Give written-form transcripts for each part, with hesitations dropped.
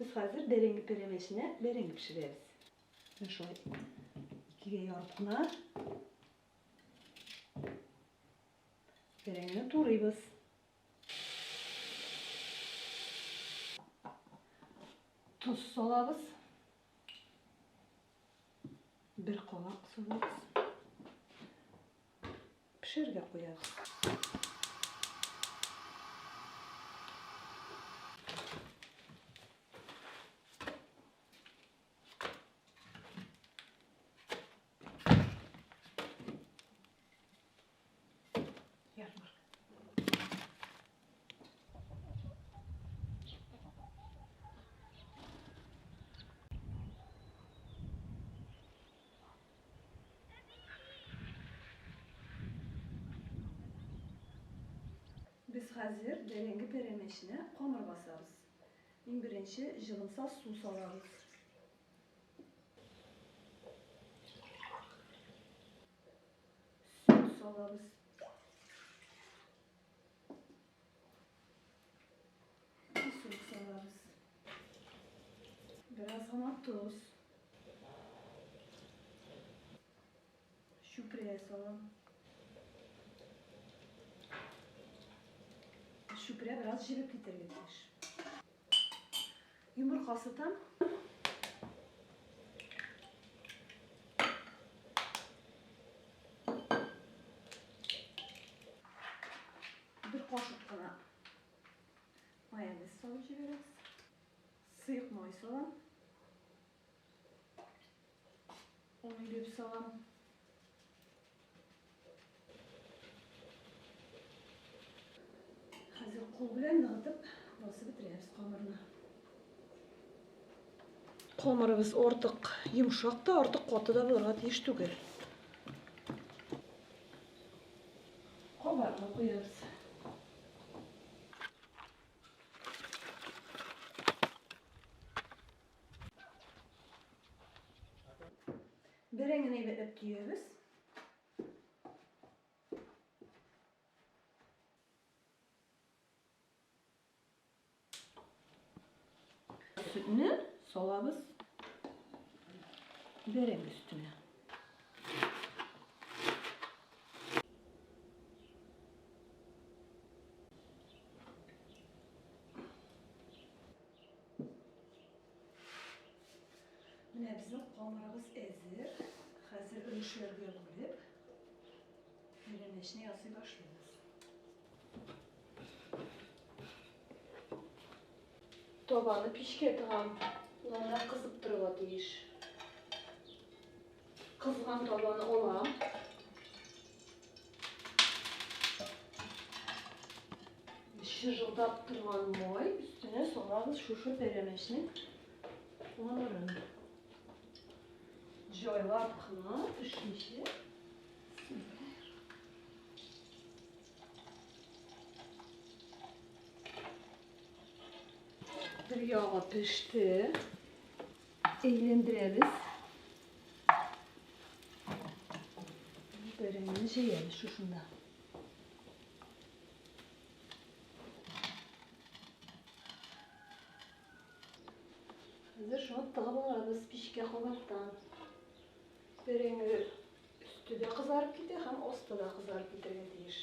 Без хәзер бәрәңге пәрәмәченә бәрәңге пешерәбез. Менә шулай икегә ярып кына бәрәңгене турыйбыз. Тоз салабыз. Бер калак салабыз. Пешергә куябыз. Ярмарка. Без хәзер бәрәңге пәрәмәченә камыр басабыз. Иң беренче җылымса су салабыз. Сөт салабыз. Сөт салабыз. Бераз гына тоз. Чүпрә салам. Чүпрә бераз җебеп китәргә тиеш. Йомырка сытам. Бер кашык кына майонез салып җибәрәбез. Сыек май салам. Он илеп салам. Хәзер кул белән ныгытып басып бетерәбез камырны. Камырыбыз артык йомшак та, артык каты да булырга тиеш түгел. Кабарга куябыз. Бәрәңгене әйбәтләп төябез. Сөтне салабыз бәрәңге өстенә. Менә безнең камырыбыз әзер. Хәзер өлешләргә бүлеп, пәрәмәчне ясый башлыйбыз. Табаны пичкә тыгам. Ул анда кызып торырга тиеш. Кызган табаны алам. Чыжылдап торган май өстенә салабыз шушы пәрәмәчнең камырын. Җайлап кына пешмичә. Бер ягы пеште. Әйләндерәбез. Бәрәңгене җәябез шушында. Хәзер шуны тыгып алабыз пичкә кабаттан. Бәрәңге өсте дә кызарып китә һәм асты да кызарып китәргә тиеш.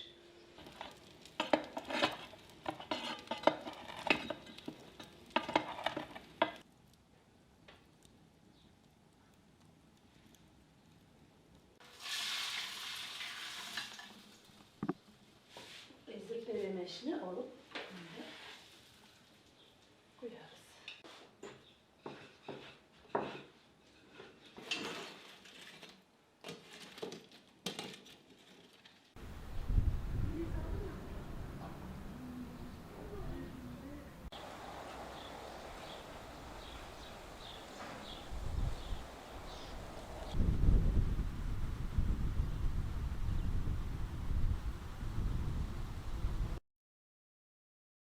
Әзер пәрәмәчне алып.